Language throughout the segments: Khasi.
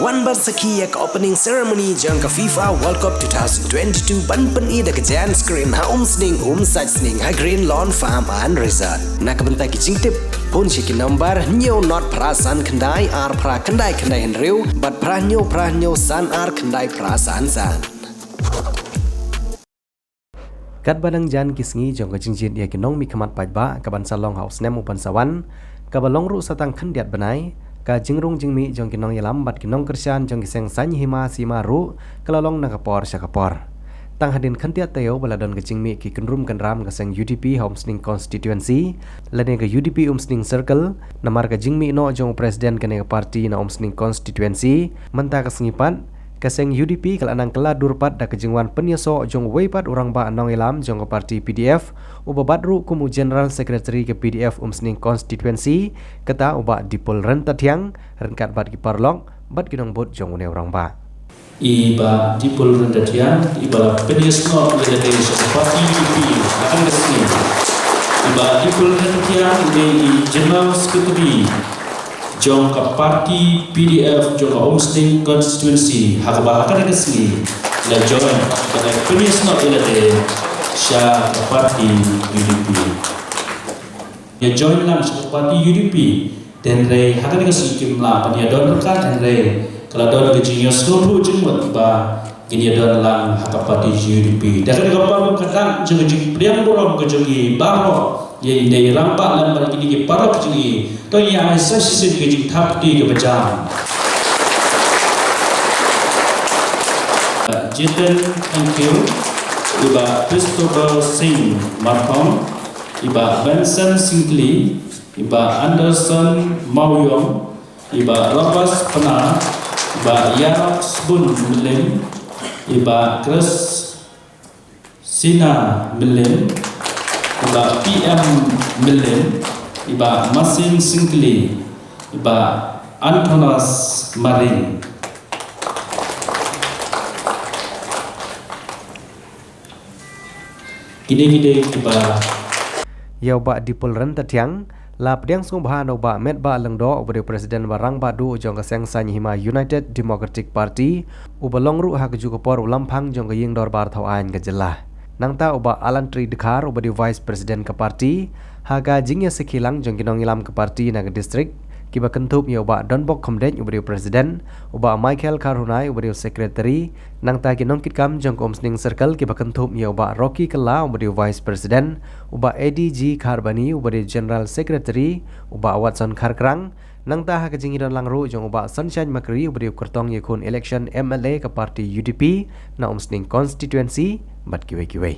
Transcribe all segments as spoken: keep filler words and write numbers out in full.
Ban bat sakhi ïa ka opening ceremony jong ka FIFA World Cup two thousand twenty-two ban pyni da ka giant screen ha Umsning, Umsait Sning ha Green Lawn Farm and Resort. Na ka bynta ki jingtip, phone sha ki nombar hynñiew not phra san khyndai ar phra khyndai khyndai hynriew bad phra hynñiew phra hynñiew san ar khyndai phra san san. Katba dang jan ki sngi jong ka jingjied ïa ki nongmihkhmat paidbah kaban sa long ha u snem uban sa wan, kaba long ruh sa tang khyndiat bnai, ka jingrung jingmih jong ki nongïalam bad ki nongkyrshan jong ki seng saiñ hima sima ruh ka la long na ka por sha ka por. Tang hadien khyndiat taïew ba la don ka jingmih ki kynrum kynram ka seng U D P ha Umsning constituency, lane ka U D P Umsning circle, namar ka jingmih noh jong u president kane ka party na Umsning constituency, mynta ka sngi pat ka seng U D P ka la nang kylla dur pat da ka jingwan pynïasoh jong uwei pat u rangbah nongïalam jong ka party P D F, uba bat ruh kum u General Secretary ka P D F Umsning constituency, kata u Bah Dipul Ryntathiang, ryngkat bad ki paralok bad ki nongbud jong une u rangbah. I Bah Dipul Ryntathiang, i ba la pynïasnoh ïa lade sha ka party U D P ha kane ka sngi. I Bah Dipul Ryntathiang i dei i General Secretary jong ka party P D F jong ka Umsning constituency, ha kaba ha kane ka sngi la join, ka la pynïasnoh ïa lade sha ka party U D P. Ïa join lang sha ka party U D P, hynrei ha kane ka sngi kim lah ban ïa don ryngkat, hynrei ka la don ka jingïasnoh jingmut ba kin ïa don lang ha ka party U D P. Da kane ka por ka dak jong ka jingpdiang burom ka jong ngi baroh, ïa i dei rangbah lem bad kine ki paralok jong ngi, to ïa ai sa shisien ka jingthap kti kaba jam. Jiten Thangkhiew, i Bah Christopher Singh Marthong, i Bah Benson Syngkli, i Bah Anderson Mawiong, i Bah Robert Pnar, i Bah Yarak Sbun Mylliem, i Bah Chris Sina Mylliem, i Bah P M Mylliem, i Bah Masing Syngkli, i Bah Antonas Maring. Kine ki dei kiba. Ïa u Bah Dipul Ryntathiang, la pdiang sngewbha na u Bah Metbah Lyngdoh, uba dei u President ba rangbah duh jong ka seng saiñ hima United Democratic Party, uba long ruh ha kajuh ka por u lamphang jong ka ïing dorbar thaw aiñ ka jylla. Nangta u Bah Alantri Dkhar, uba dei u Vice President ka party, ha ka jingïasakhi lang jong ki nongïalam ka party na ka district, kiba kynthup ïa u Bah Donbok Khymdeit, uba dei u President, u Bah Michael Kharhunai, uba dei u Secretary, nangta ki nongkitkam jong ka Umsning Circle kiba kynthup ïa u Bah Rocky Kylla, uba dei u Vice President, u Bah Eddie G Kharbani, uba dei u General Secretary, u Bah Watson Kharkrang, nangta ha ka jingïadon lang ruh jong u Bah Sunshine Makri, uba dei u kyrtong ïakhun election M L A ka party U D P na Umsning constituency, bad kiwei kiwei.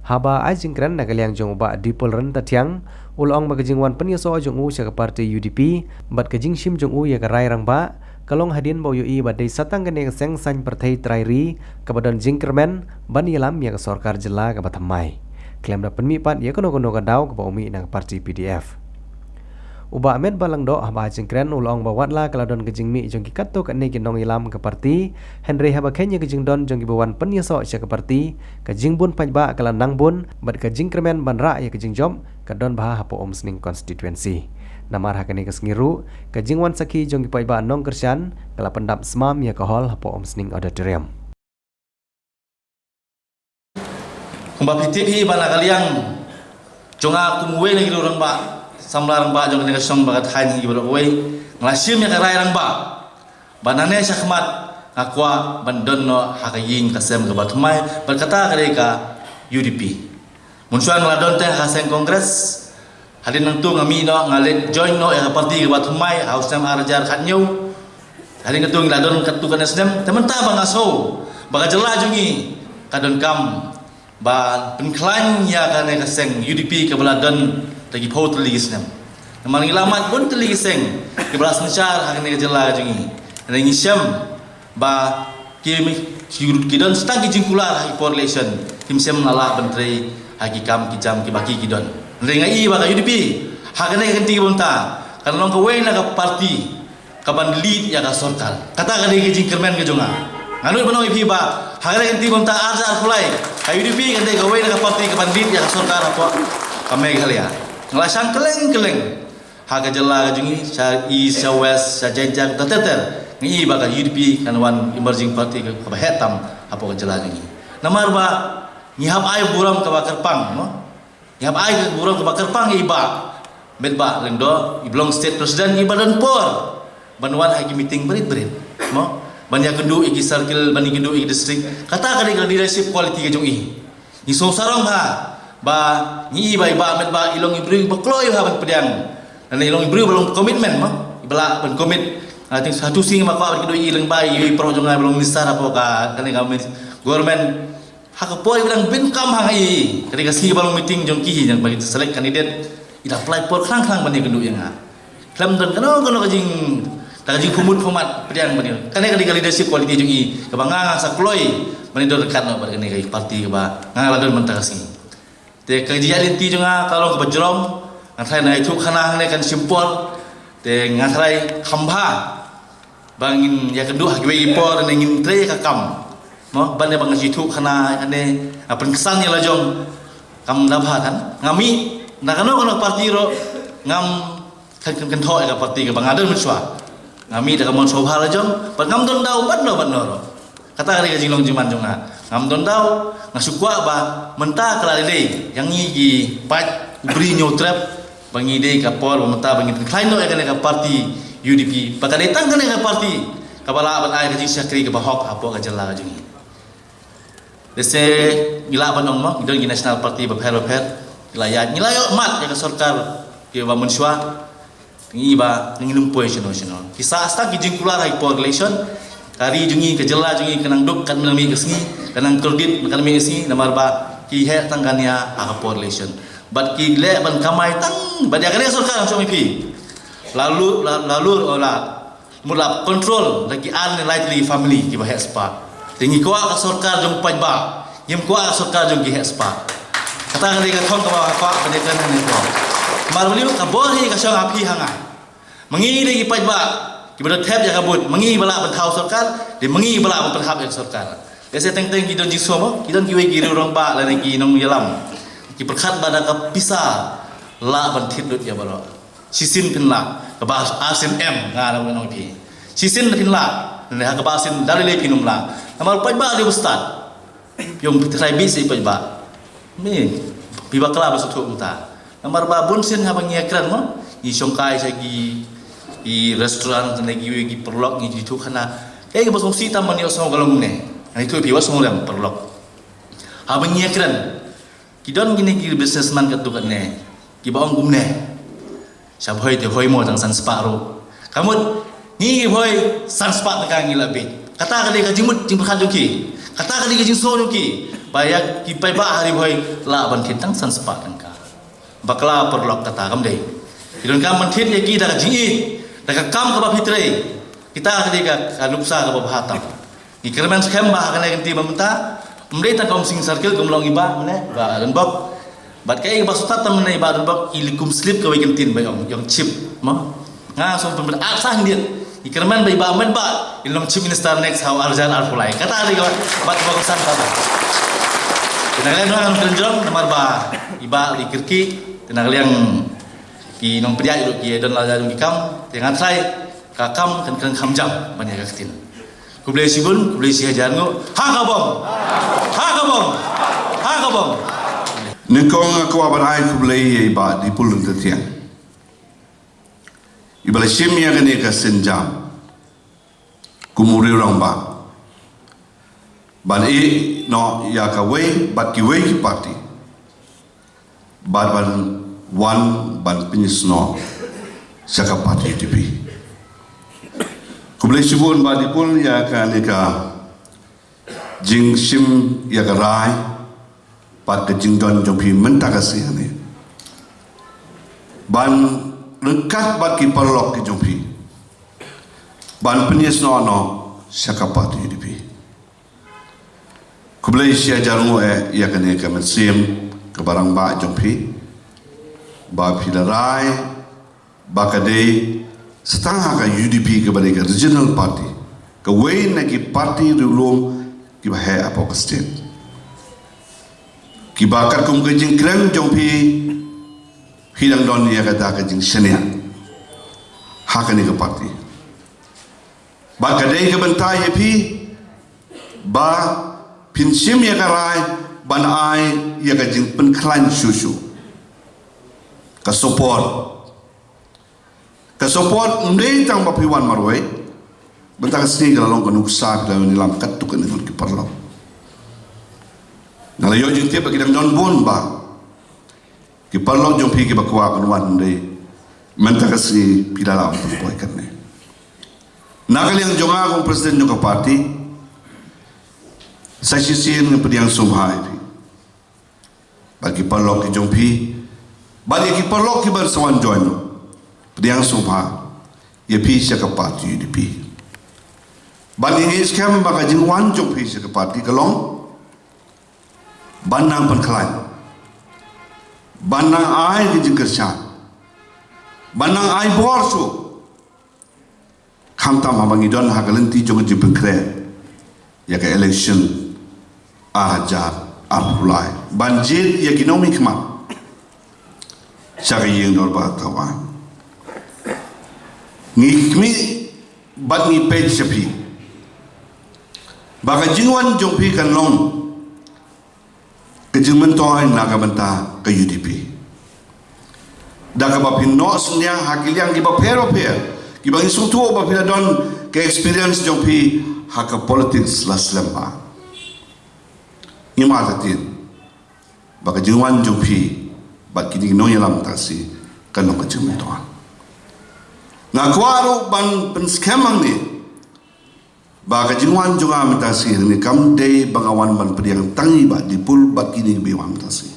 Haba ai jingkren na ka liang jong u Bah Dipul Ryntathiang, u la ong ba ka jingwan pynïasoh jong u sha ka party U D P, bad ka jingshim jong u ïa ka rai rangbah, ka long hadien ba u ïohi ba dei sa tang kane ka seng saiñ pyrthei trai ri, kaba don jingkyrmen ban ïalam ïa ka sorkar jylla kaba thymmai, khlem da pynmih pat ïa kano kano ka daw kaba u mih na ka party P D F. U Bah Metbah Lyngdoh haba ai jingkren u la ong ba watla ka la don ka jingmih jong ki katto katne ki nongïalam ka party, hynrei haba kheiñ ïa ka jingdon jong kiba wan pynïasoh sha ka party, ka jingbun paidbah ka la nang bun, bad ka jingkyrmen ban rah ïa ka jingjop, ka don bha hapoh Umsning constituency. Namar ha kane ka sngi ruh, ka jingwan sakhi jong ki paidbah nongkyrshan, ka la pyndap smam ïa ka hall hapoh Umsning Auditorium. Kumba phi tip hi ba na ka liang jong nga kum uwei na ki rangbah, samla rangbah jong kane ka shnong ba ka thaiñ hi baroh kawei, nga la shim ïa ka rai rangbah ba nangne shakhmat nga kwah ban don noh ha ka ïing ka sem kaba thymmai, bad kata ka dei ka U D P. Mynshuwa nga la don te ha ka seng Congress, hadien nangtu nga mih noh, nga leit join noh ïa ka party kaba thymmai ha u snem ar hajar khathynñiew. Hadien nangtu ngi la don katto katne snem, te mynta ba nga sngew ba ka jylla jong ngi ka donkam ban pynkhlaiñ ïa kane ka seng U D P kaba la don da ki phew tylli ki snem. Namar ngi la mad bun tylli ki seng kiba la synshar ha kane ka jylla ka jong ngi. Hynrei ngi shem ba ki, ki, ki don sa tang ki jingkular ha ki por election, kim shym la lah ban trei ha ki kam ki jam kiba ki, ki don. Hynrei nga i ba ka U D P ha kane ka kynti ka bynta kan long kawei na ka party kaban lead ïa ka sorkar. Kata ka dei ka jingkyrmen ka jong nga. Nga nud ban ong ïa phi ba ha kane ka kynti ka bynta ar hajar arphew lai, ka U D P kan dei kawei na ka party kaban lead ïa ka sorkar hapoh ka Meghalaya. Nga la shang kylleng kylleng ha ka jylla ka jong ngi, sha East, sha West, sha Jaintia, ter ter. Ngi i ba ka U D P kan wan emerging party kaba heh tam hapoh ka jylla jong ngi. Namar ba ngi hap ai burom kaba kyrpang, mo? Ngi hap ai burom kaba kyrpang ïa i Bah Metbah Lyngdoh, i ba long state president, i ba don por ban wan ha ki meeting barit barit, mo? Ban ïakynduh ïa ki circle, ban ïakynduh ïa ki district. Kata ka dei ka leadership quality ka jong i. Ngi sngewsarong bha ba ngi i ba i Bah Metbah i long i briew ba kloi bha ban pdiang. Lane i long i briew ba long commitment, mo? I ba lah ban commit. I think ha tu sngi ma kwah ban kynduh ïa i lyngba i paralok jong nga ba long minister hapoh ka, kane ka government. Ha ka por i ba dang pyndonkam ha ngi, ka dei ka sngi ba long meeting jong ki, jong ba ki select candidate. I da apply por khlem khlem ban ïakynduh ïa nga. Khlem don kano kano ka jing, da ka jingpynmut pynmat pdiang ban ïa. Kane ka dei ka leadership quality jong i kaba nga nga sa kloi ban ïadon ryngkat noh bad kane ka party kaba nga la don mynta ka sngi. Te ka jingïaid lynti jong nga ka long kaba jrong, nga tharai na ïathuh khana hangne kan shim por. Te nga tharai kham bha ba ngin ïakynduh ha kiwei ki por ne ngin trei ka kam, mo, ban ïa ba nga ïathuh khana hangne, nga pynksan ïa la jong. Kam da bha kan, nga mih na kano kano party ruh ngam kan kan kan thoh ïa ka party kaba nga don mynshuwa. Nga mih da ka mon sngewbha la jong, bad ngam don daw bad no bad no ruh. Kata ka dei ka jinglong jingman jong nga. Ngam don daw, nga shu kwah ba mynta ka la dei dei ïa ngi ki paid u bri Hynñiewtrep, ba ngi dei ka por ba mynta ba ngi pynkhlaiñ noh ïa kane ka party U D P. Ba ka dei tang kane ka party kaba lah ban ai ka jingshakri kaba hok hapoh ka jylla ka jong ngi. Lehse ngi lah ban ong, mo, ngi don ki national party bapher bapher, ngi la ïaid, ngi la ïoh mad ïa ka sorkar kiba mynshuwa. Ngi ba ngin ym poi shano shano. Ki sah stad ki jingkular ha ki por election. Ka ri jong ngi, ka jylla jong ngi ka nang duk katba mih ka sngi, ka nang kordit katba mih ka sngi, namar ba ki heh tang ka nia ha ka por election. Bad ki leh ban kamai tang bad ïa kane ka sorkar, nga ong ïa phi. La lur, la, la lur, oh, la mut la control da ki ar ne lai tylli ki family kiba heh spah. Te ngi kwah ka sorkar jong paidbah, ngim kwah ka sorkar jong ki heh spah. Kata ka dei ka thong kaba nga kwah ban ïakren hangne. Namar balei ka bor hi ka shong ha phi ha nga. Ma ngi dei ki paidbah kiba da thep ïa ka vote, ma ngi ba lah ban thaw sorkar, dei ma ngi ba lah ban pynhap ïa ka sorkar. Lehse teng teng ki don jingsngew, mo, ki don kiwei ki rangbah lane ki nongïalam ki pyrkhat ba da ka pisa lah ban thied lut ïa baroh. Shisien phin lah, kaba arsien em, nga la ong ïa phi. Shisien phin lah, ne ha kaba arsien da lei lei phin ym lah. Namar paidbah dei ba stad. Phi ong phi trai bit sha paidbah. Ni, phi bakla ba sngewthuh mynta. Namar ba bunsien haba ngi ïakren, mo, ngi shongkai sha ki, ki restaurant ne kiwei ki paralok, ngi ïathuh khana. Kaei kaba sngewsih tam ban ïohsngew ka long ne. Ngi ïathuh phi wat sngew lem paralok. Haba ngi ïakren, ki don kine ki businessman katto katne kiba ong kumne. Sha Bhoi te Bhoi mo tang san spah ruh. Ka mut ngi ki Bhoi san spah tyngka ngi la bit. Kata ka dei ka jingmut jingpyrkhat jong ki. Kata ka dei ka jingsngew jong ki. Ba ïa ki paidbah ha Ri Bhoi lah ban thied tang san spah tyngka. Bakla paralok, kata kam dei. Ki donkam ban thied ïa ki da ka jingïeit, da ka kam kaba phi trei. Kita ka dei ka, ka nuksa kaba bha tam. Ngi kyrmen skhem ba ha kane ka kynti ba mynta, ym dei tang ka Umsning Circle, kum long i Bah mynne, Bah Donbok. Bad kaei kaba sngewtynnat mynne i Bah Donbok, i la kum slip kawei ka ktien ba ong, ong chip, mo. Nga sngewthuh pynban ar sah hynrei. Ngi kyrmen ba i Bah Metbah in long Chief Minister next ha u ar hajar arphew lai. Kata dei kaba, bad kaba kongsan kata. Te na ka liang nga kren jrong namar ba i Bah i kyrkieh, te na ka liang ki nongpdiang ruh ki don la jong ki kam, te nga trai ka kam kan kren kham jam ban ïa ka ktien. Khublei shibun, khublei shihajar nguh. Ha ka bom. Ha ka bom. Ha ka bom. Nyngkong nga kwah ban ai khublei ïa i Bah Dipul Ryntathiang, iba la shim ïa kane ka sienjam kum u riew rangbah ban ïeh noh ïa kawei bad kiwei ki party. Bad ban wan ban pynïasnoh sha ka party U D P. Khublei shibun Bah Dipul ïa kane ka jingshim ïa ka rai bad ka jingdon jong phi mynta ka sngi hangne ban ryngkat bad ki paralok ki jong phi ban pynïasnoh noh sha ka party U D P. Khublei shihajar nguh eh ïa kane ka mynsiem kaba rangbah jong phi, ba phi la rai ba ka dei sa tang ha ka U D P kaba dei ka regional party, kawei na ki party riewlum kiba heh hapoh ka state, kiba katkum ka jingkren jong phi, phi dang don ïa kata ka jingshaniah ha kane ka party. Bad ka dei ka bynta ïa phi ba phin shim ïa ka rai ban ai ïa ka jingpynkhlaiñ shuh shuh. Ka support. Ka support ym dei tang ba phi wan marwei. Mynta ka sngi ka la long ka nuksa phi la ïalam katto katne ngut ki paralok. Nga la ïoh jingtip ba ki dang don bun ba ki paralok jong phi kiba kwah ban wan, ym dei mynta ka sngi phi la lah ban poi katne. Na ka liang jong nga kum president jong ka party, sa shisien nga pdiang sngewbha ïa phi. Bad ki paralok ki jong phi, bad ïa ki paralok kiba sa wan join, pdiang sngewbha ïa phi sha ka party U D P. Bad ngi ngeit skhem ba ka jingwan jong phi sha ka party ka long ban nang pynkhlaiñ, ban nang ai ka jingkyrshan, ban nang ai bor shuh. Khamtam haba ngi don ha ka lynti jong ka jingpynkhreh ïa ka election ar hajar arphew lai, ban jied ïa ki nongmihkhmat sha ka ïing dorbar thawaiñ. Ngi khmih bad ngi peit sha phi ba ka jingwan jong phi kan long ka jingmyntoi na ka bynta ka U D P. Da kaba phin noh synñia ha ki liang kiba pher ba pher, kiba ngi sngewthuh ba phi la don ka experience jong phi ha ka politics la slem bha. Ngim artatien ba ka jingwan jong phi bad kine ki nongïalam mynta ka sngi kan long ka jingmyntoi. Nga kwah ruh ban pynskhem hangne ba ka jingwan jong nga mynta ka sngi hangne kam dei ba nga wan ban pdiang tang ïa i Bah Dipul bad kine kiba wan mynta ka sngi.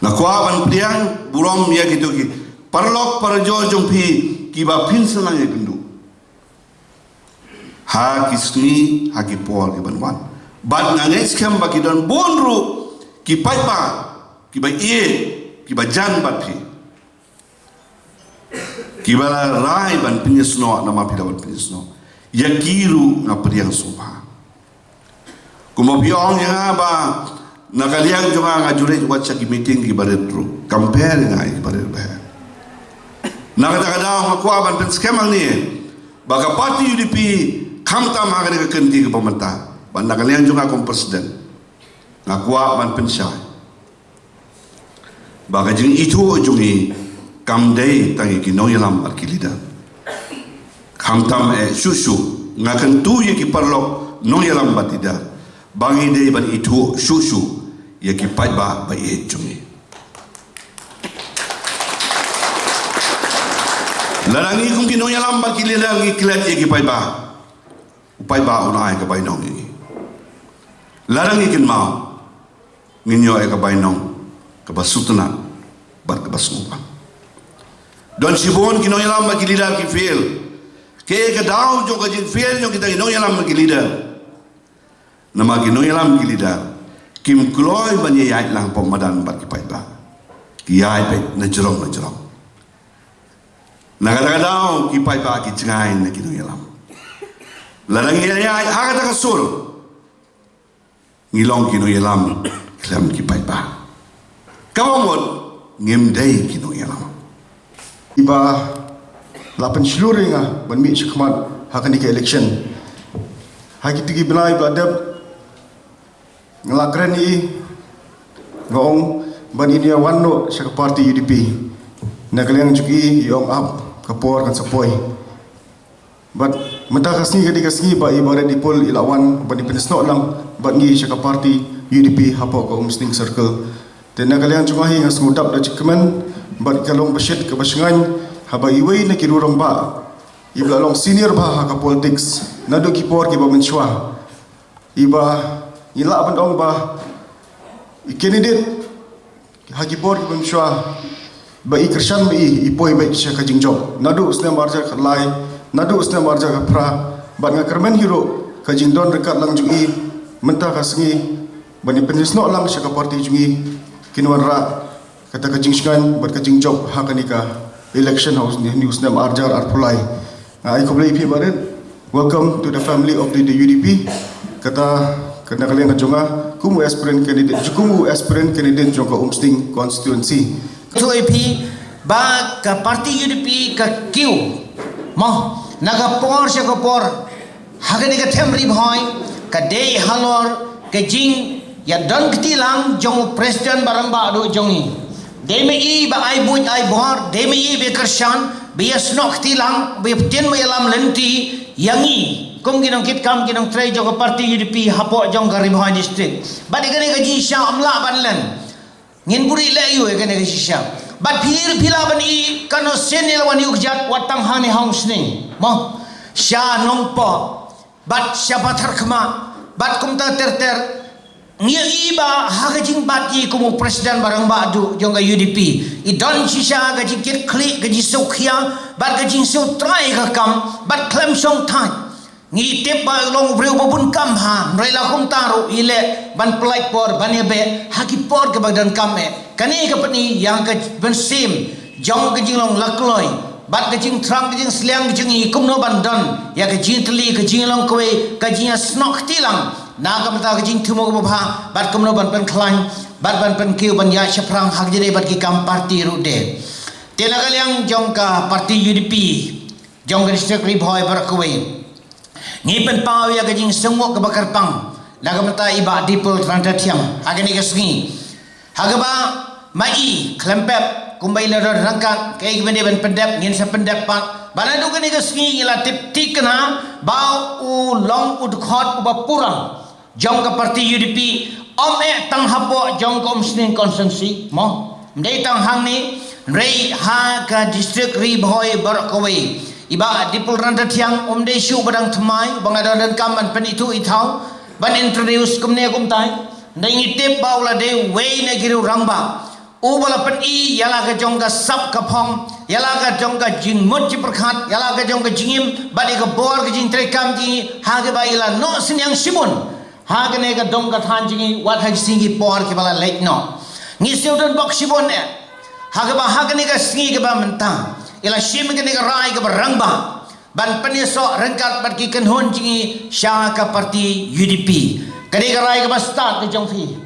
Nga kwah ban pdiang burom ïa kito ki paralok parajor jong phi kiba phin sa nang ïakynduh ha ki sngi, ha ki por ki ban wan. Bad nga ngeit skhem ba ki don bun ruh ki paidbah kiba ïeit, kiba jan bad phi, kiba la rai ban pynïasnoh, namar phi la wan pynïasnoh. Ïa ki ruh nga pdiang sngewbha. Kumba phi ong ïa nga ba na ka liang jong nga nga ju leit wat sha ki meeting kiba rit ruh, kam pher ïa nga ïa kiba rit ba. Na kata ka daw nga kwah ban pynskhem hangne ba ka party U D P, khamtam ha kane ka kynti kaba mynta, ba na ka liang jong nga kum president, nga kwah ban pynshai ba ka jingithuh jong ngi kam dei tang ïa ki nongïalam bad ki leader. Khamtam eh shuh shuh nga kyntu ïa ki paralok nongïalam bad leader ba ngi dei ban ithuh shuh shuh ïa ki paidbah ba ïeit jong ngi. Lada ngi kum ki nongïalam bad ki leader ngi klet ïa ki paidbah, u paidbah un ai ka bainong ïa ngi. Lada ngi kynmaw, ngin ïoh ïa ka bainong kaba sngewtynnat bad kaba sngewbha. Don shibun ki nongïalam bad ki leader ki fail. Kaei ka daw jong ka jingfail jong kita ki nongïalam bad ki leader? Namar ki nongïalam ki leader kim kloi ban ïaid lang pop madan bad ki paidbah. Ki ïaid beit na jrong na jrong. Na kata ka daw ki paidbah ki jngai na ki nongïalam. Lada ngi ïaid ha kata ka sur, ngi long ki nongïalam khlem ki paidbah. Kaba mut ngim dei ki nongïalam. Iba la pynshlur ïa nga ban mih shakhmat ha kane ka election. Ha kito ki bnai ba la dep nga la kren ïa i, nga ong ban ïa wan noh sha ka party U D P. Na ka liang jong i, i ong ap, ka por kan sa poi. Bad mynta ka sngi ka dei ka sngi ba i Bah Redipol i la wan ban ïa pynsnoh lang bad ngi sha ka party U D P hapoh ka Umsning Circle. Te na ka liang jong nga hi nga sngewdap da jingkmen bad ka long ba shit kaba shngaiñ haba iwei na ki rangbah, iba la long senior bha ha ka politics naduh ki por kiba mynshuwa, iba ngi lah ban ong ba i candidate ha ki por kiba mynshuwa, ba i kyrshan ba i, i poi beit sha ka jingjop. Naduh u snem arhajar khatlai, naduh u snem arhajar khatphra, bad nga kyrmen hi ruh ka jingdon ryngkat lang jong i mynta ka sngi ban ïa pynsnoh lang sha ka party jong i, kin wanrah kata ka jingshngaiñ bad ka jingjop ha kane ka election ha une u snem arhajar arphew lai. Nga ai khublei ïa phi Bah Rit. Welcome to the family of the, the U D P. Kata ka na ka liang ka jong nga kum u aspirant candidate, kum u aspirant candidate jong ka Umsning constituency. Ïathuh ïa phi ba ka party U D P ka kiew mo. Na ka por sha ka por, ha kane ka them Ri Bhoi, ka dei halor ka jingïadon kti lang jong u president ba rangbah duh jong ngi. Dei ma i ba ai buit ai bor, dei ma i ba kyrshan, ba ïasnoh kti lang, ba ïapyntip ba ïalam lynti ïa ngi kum ki nongkitkam ki nongtrei jong ka party U D P hapoh jong ka Ri Bhoi district. Bad ïa kane ka jingshisha ym lah ban len. Ngin buhrieh leh ïa kane ka shisha. Bad phi, phi lah ban i, katno sien i la wan ïuh kjat, wat tang hangne ha Umsning, mo, sha Nongpoh, bad sha Patharkhmah, bad kumta ter ter. Ngi i ba ha ka jingbat i kum u president ba rangbah duh jong ka U D P, i don shisha ka jingkitkhlieh, ka jingsngewkhia, bad ka jingsngewtrai ka kam, bad khlem shong thait. Ngi tip ba u long u briew ba bun kam bha, hynrei la kumta ruh i leh ban pyllait por ban ïabeh ha ki por kiba donkam eh. Kane ka pyni ïa ka mynsiem jong ka jinglong lakloi bad ka jingthrang, ka jingsliang ka jong ngi kumno ban don ïa ka jingtylli, ka jinglong kawei, ka jingïasnoh kti lang na ka bynta ka jingthmu kaba bha, bad kumno ban pynkhlaiñ bad ban pynkiew ban ïaid shaphrang ha ka jingïadei bad ki kam party ruh de. Te na ka liang jong ka party U D P jong ka district Ri Bhoi baroh kawei, ngi pynpaw ïa ka jingsngewnguh kaba kyrpang na ka bynta i Bah Dipul Rangtathiang ha kane ka sngi, ha kaba ma i khlem pep kumba i la don ryngkat, kaei kaba dei ban pyndep ngin sa pyndep pat. Bad naduh kane ka sngi i la tip thikna ba u long u dkhot uba pura jong ka party U D P, ym eh tang hapoh jong ka Umsning constituency, mo. Ym dei tang hangne, hynrei ha ka district Ri Bhoi baroh kawei, i Bah Dipul Rangtathiang um dei shuh ba dang thymmai ba nga don donkam ban pynithuh ithaw, ban introduce kumne kumtai. Hynrei ngi tip ba u la dei uwei na ki riew rangbah uba la pyni ïa la ka jong ka sap ka phong, ïa la ka jong ka jingmut jingpyrkhat, ïa la ka jong ka jingim bad ïa ka bor ka jingtrei kam jong ngi, ha kaba i la noh synñiang shibun ha kane ka dong ka thaiñ jong ngi, wat ha ki sngi ki por kiba la leit noh. Ngi siew don bok shibun eh ha kaba ha kane ka sngi kaba mynta i la shim kane ka rai kaba rangbah ban pynïasoh ryngkat bad ki kynhun jong ngi sha ka party U D P. Ka dei ka rai kaba stad ka jong phi,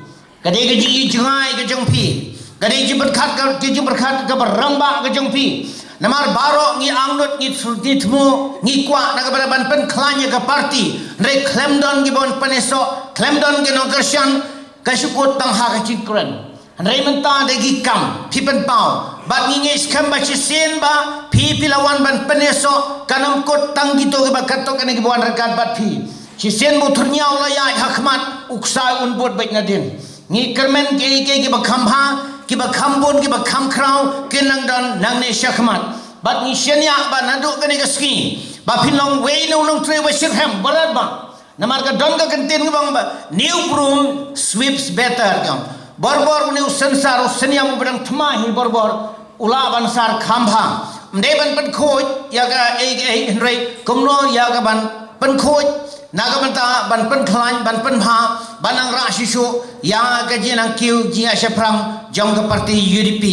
ka dei ka jingïohi jngai ka jong phi, ka dei jingpyrkhat ka, ka jingpyrkhat kaba rangbah ka jong phi. Namar baroh ngi angnud, ngi thr-, ngi thmu, ngi kwah na ka bynta ban pynkhlaiñ ïa ka party, hynrei khlem don kiba wan pynïasoh, khlem don ki nongkyrshan, ka shu kut tang ha ka jingkren. Hynrei mynta da ki kam phi pynpaw, bad ngi ngeit skhem ba shisien ba phi, phi la wan ban pynïasoh, kan ym kut tang kito kiba katto katne kiba wan ryngkat bad phi. Shisien ba u Thyrniaw u la ïaid ha khmat, u ksai un bud beit nadien. Ngi kyrmen kiei kiei kiba kham bha, kiba kham bun, kiba kham khraw kin nang don nangne sha khmat. Bad ngi shaniah ba naduh kane ka sngi ba phin long uwei na u nongtrei uba shitrhem baroh ba. Namar ka don ka kyntien kaba ong ba new broom sweeps better, ka ong. Borbor une u synsar u syniam uba dang thymmai hi borbor u lah ban sar kham bha. Ym dei ban pynkhuid ïa kaei kaei, hynrei kumno ïa ka ban pynkhuid na ka bynta ban pynkhlaiñ, ban pynbha, ban nang rah shuh shuh ïa ka jingnang kiew jingïaid shaphrang jong ka party U D P.